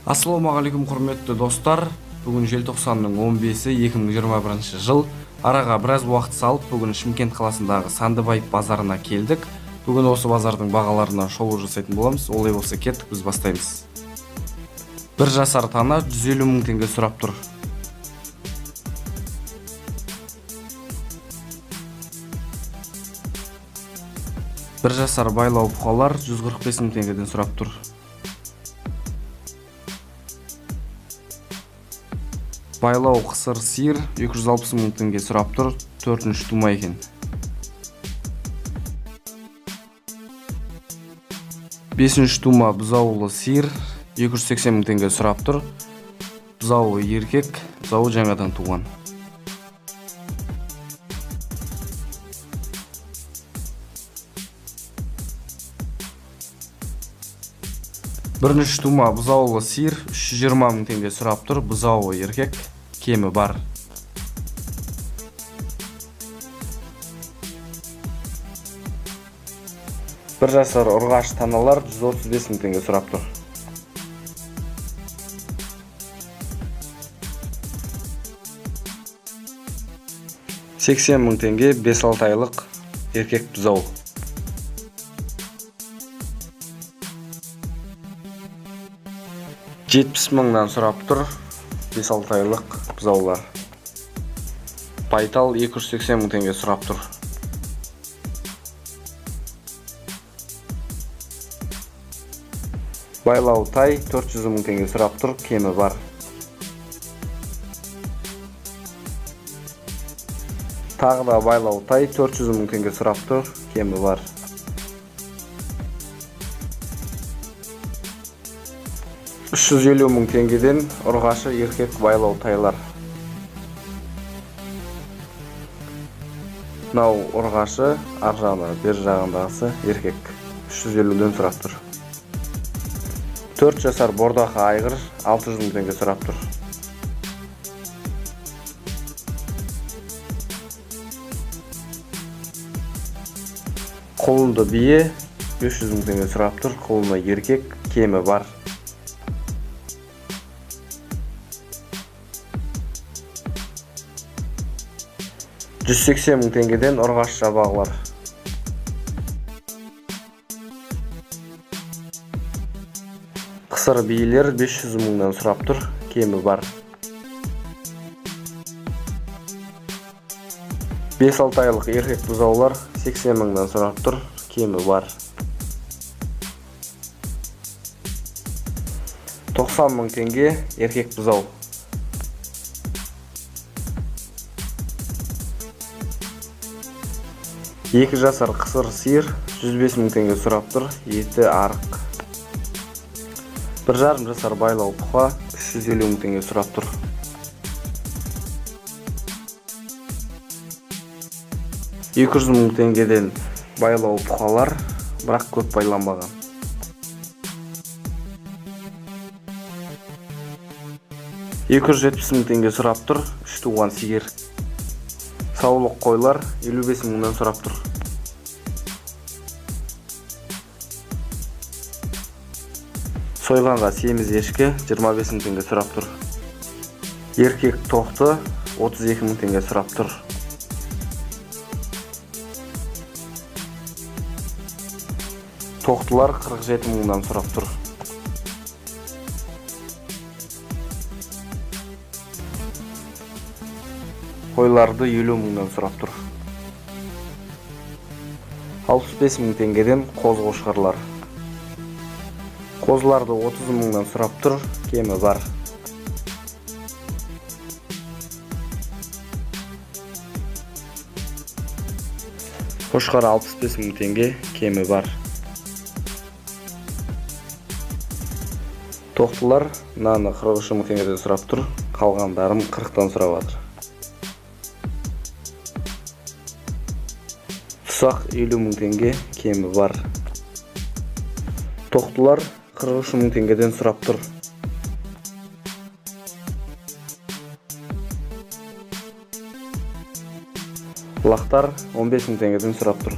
Ассалаумағалейкум құрметті достар. Бүгін желтоқсанның 15-і 2021 жыл. Араға біраз уақыт салып, бүгін Шымкент қаласындағы Сандыбай базарына келдік. Бүгін осы базардың бағаларына шолу жасайтын боламыз. Олай болса кеттік, біз бастаймыз. Бір жасар тана 150 мың теңге сұрап тұр. Бір жасар байлау бұқалар 145 мың теңгеден сұрап тұр. Байлау қысыр сиыр 260 мың теңге сұрап тұр, төртінші тума екен. Бесінші тума бұзаулы сиыр 280 мың теңге сұрап тұр. Бұзауы еркек, бұзауы жаңадан туған. Бірінші тума бұзаулы сиыр 320 мың теңге сұрап тұр, бұзауы еркек, кемі бар. Бір жасар ұрғаш таналар 135 мың теңге сұрап тұр. 80 мың теңге 5-6 айлық еркек бұзау. 70 мыңнан сұрап тұр 5-6 айлық бұзаулар. Байтал 280 мың теңге сұрап тұр. Байлау тай 400 мың теңге сұрап тұр, кемі бар. Тағы да байлау тай 400 мың теңге сұрап тұр, кемі бар. 350 мың теңгеден ұрғашы еркек байлау тайлар. Мынау ұрғашы, ар жағында, бер жағындағысы еркек. 350-ден сұрап тұр. 4 жасар бордақы айғыр 600 мың теңге сұрап тұр. Құлынды бие 500 мың теңге сұрап тұр. Құлыны еркек, кемі бар. 180 мың теңгеден ұрғаш жабағылар. Қысыр биелер 500 мыңнан сұрап тұр, кемі бар. 5-6 айлық еркек бұзаулар 80 мыңнан сұрап тұр, кемі бар. 90 мың теңге еркек бұзау. 2 жасар қысыр сиыр 105 мың теңге сұрап тұр, еті арық. 1,5 жасар байлау бұқа 350 мың теңге сұрап тұр. 200 мың теңгеден байлау бұқалар, бірақ көп байланбаған. 270 мың теңге сұрап тұр, 3 туған сиыр. Саулық қойлар 55 мыңнан сұрап тұр. Сойғанға семіз ешкі 25 мың теңге сұрап тұр. Еркек тоқты 32 мың теңге сұрап тұр. Тоқтылар 47 мыңнан сұрап тұр. Қойларды 50 мыңнан сұрап тұр. 65 мың теңгеден қоз қошқарлар. Қозыларды 30 мыңнан сұрап тұр, кемі бар. Қошқар 65 мың теңге, кемі бар. Тоқтылар мынаны 43 мың теңгеден сұрап тұр, қалғандарын 40-тан сұрап жатыр. Тұсақ 50 мың теңге, кемі бар. Тоқтылар 43 мың теңгеден сұрап тұр. Лақтар 15 мың теңгеден сұрап тұр.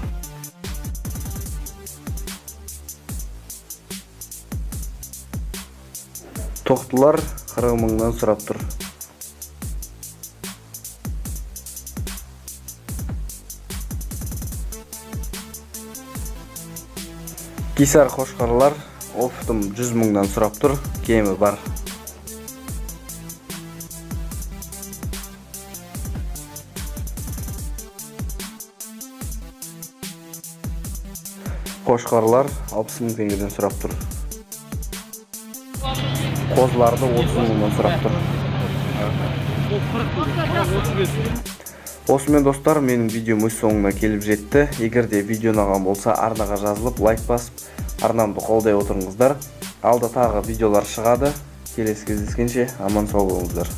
Тоқтылар 40 мыңнан сұрап тұр. Гисар қошқарлар оптом 100 мыңнан сұрап тұр, кемі бар. Қошқарлар 60 мың теңгеден сұрап тұр. Қозыларды 30 мыңнан сұрап тұр. Осымен достар, менің видеом өз соңына келіп жетті. Егер де видео ұнаған болса, арнаға жазылып, лайк басып, арнамды қолдай отырыңыздар. Алда тағы видеолар шығады. Келесі кездескенше аман сау болыңыздар.